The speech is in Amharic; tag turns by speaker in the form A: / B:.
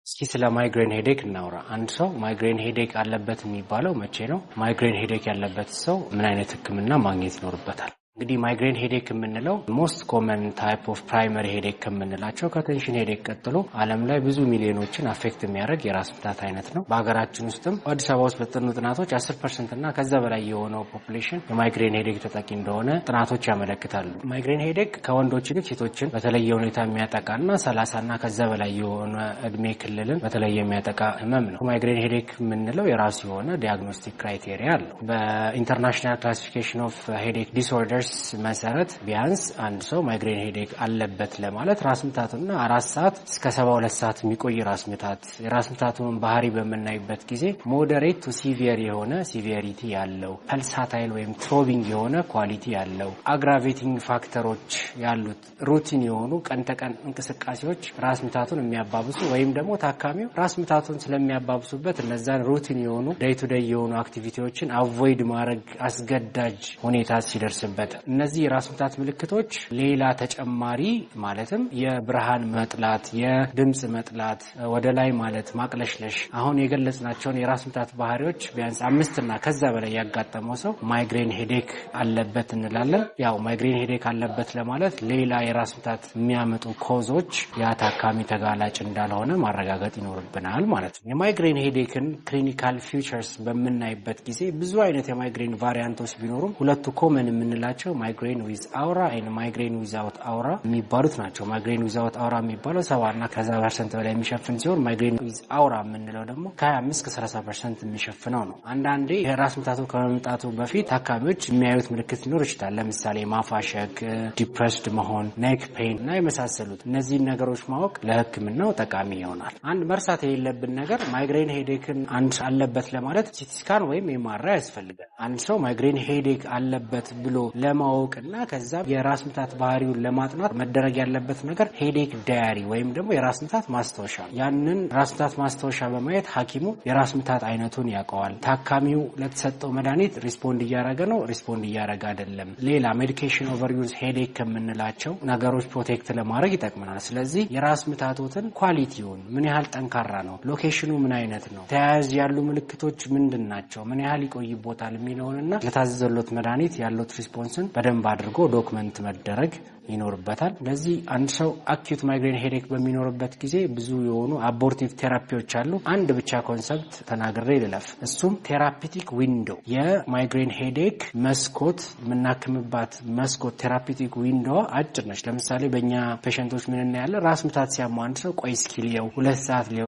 A: እስኪ ስለ migraine headache እናውራ። አንድ ሰው migraine headache አለበት የሚባለው መቼ ነው? Migraine headache ያለበት ሰው ምን አይነት ሕክምና ማግኘት ይኖርበታል? እንግዲህ migraine headache የምንለው most common type of primary headache ከምንላቸው ከ tension headache ቀጥሎ ዓለም ላይ ብዙ ሚሊዮኖችን affect የሚያደርግ የራስ ምታት አይነት ነው። በሀገራችን ውስጥም አዲስ አበባ ውስጥ በተጠኑ ጥናቶች 10% እና ከዛ በላይ የሆነው population የ migraine headache ተጠቂ እንደሆነ ጥናቶች ያመለክታሉ። Migraine headache ከወንዶች ይልቅ ሴቶችን በተለየ ሁኔታ የሚያጠቃና 30 እና ከዛ በላይ የሆነ እድሜ ክልልን በተለየ የሚያጠቃ ህመም ነው። Migraine headache የምንለው የራሱ የሆነ diagnostic criteria አለው። በ International Classification of Headache Disorders መሰረት ቢያንስ አንድ ሰው migraine headache አለበት ለማለት ራስ ምታቱና 4 ሰዓት እስከ 72 ሰዓት የሚቆይ ራስ ምታት፣ የራስ ምታቱን ባህሪ በምናይበት ጊዜ moderate to severe የሆነ severity ያለው፣ pulsatile ወይም throbbing የሆነ quality ያለው፣ aggravating factor ኦች ያሉት፣ routine የሆኑ ቀን ተቀን እንቅስቃሴዎች ራስ ምታቱን የሚያባብሱ ወይም ደግሞ ታካሚው ራስ ምታቱን ስለሚያባብሱበት እነዛን routine የሆኑ day to day የሆኑ activity ዎችን avoid ማድረግ አስገዳጅ ሁኔታ ሲደርስበት፣ እነዚህ የራስ ምታት ምልክቶች ሌላ ተጨማሪ ማለትም የብርሃን መጥላት፣ የድምፅ መጥላት፣ ወደ ላይ ማለት፣ ማቅለሽለሽ፣ አሁን የገለጽናቸውን የራስ ምታት ባህሪዎች ቢያንስ አምስትና ከዛ በላይ ያጋጠመው ሰው migraine headache አለበት እንላለን። ያው migraine headache አለበት ለማለት ሌላ የራስ ምታት የሚያመጡ cause ኦች ያ ታካሚ ተጋላጭ እንዳልሆነ ማረጋገጥ ይኖርብናል ማለት ነው። የ migraine headache ን clinical features በምናይበት ጊዜ ብዙ አይነት የ migraine variant ኦች ቢኖሩም ሁለቱ common የምንላቸው migraine with aura and migraine without aura የሚባሉት ናቸው። Migraine without aura የሚባለው 70 እና ከዛ percent በላይ የሚሸፍን ሲሆን migraine with aura የምንለው ደግሞ ከ25 እስከ 30% የሚሸፍነው ነው። አንዳንዴ የራስ ምታቱ ከመምጣቱ በፊት ታካሚዎች የሚያዩት ምልክት ሊኖር ይችላል። ለምሳሌ ማፋሸክ፣ depressed መሆን፣ neck pain እና የመሳሰሉት። እነዚህን ነገሮች ማወቅ ለሕክምናው ጠቃሚ ይሆናል። አንድ መርሳት የሌለብን ነገር migraine headache ን አንድ አለበት ለማለት CT scan ወይም MRI ያስፈልጋል። አንድ ሰው migraine headache አለበት ብሎ ለማወቅና ከዛ የራስ ምታት ባህሪውን ለማጥናት መደረግ ያለበት ነገር headache diary ወይም ደግሞ የራስ ምታት ማስታወሻ። ያንን ራስ ምታት ማስታወሻ በማየት ሐኪሙ የራስ ምታት አይነቱን ያውቀዋል። ታካሚው ለተሰጠው መድኃኒት respond እያደረገ ነው፣ respond እያደረገ አይደለም። ሌላ medication overuse headache ከምንላቸው ነገሮች protect ለማድረግ ይጠቅመናል። ስለዚህ የራስ ምታቶትን quality ውን፣ ምን ያህል ጠንካራ ነው፣ location ኑ ምን አይነት ነው፣ ተያያዥ ያሉ ምልክቶች ምንድን ናቸው፣ ምን ያህል ይቆይቦታል የሚለውንና ለታዘዘሎት መድኃኒት ያሉት response ን በደንብ አድርጎ document መደረግ ይኖርበታል። ለዚህ አንድ ሰው acute migraine headache በሚኖርበት ጊዜ ብዙ የሆኑ abortive therapy ዎች አሉ። አንድ ብቻ concept ተናግሬ ልለፍ። እሱም therapeutic window፣ የ migraine headache መስኮት፣ የምናክምባት መስኮት therapeutic window አጭር ነች። ለምሳሌ በእኛ patient ኦች ምን እናያለን? ራስ ምታት ሲያመው አንድ ሰው ቆይ እስኪ ልየው፣ 2 ሰዓት ልየው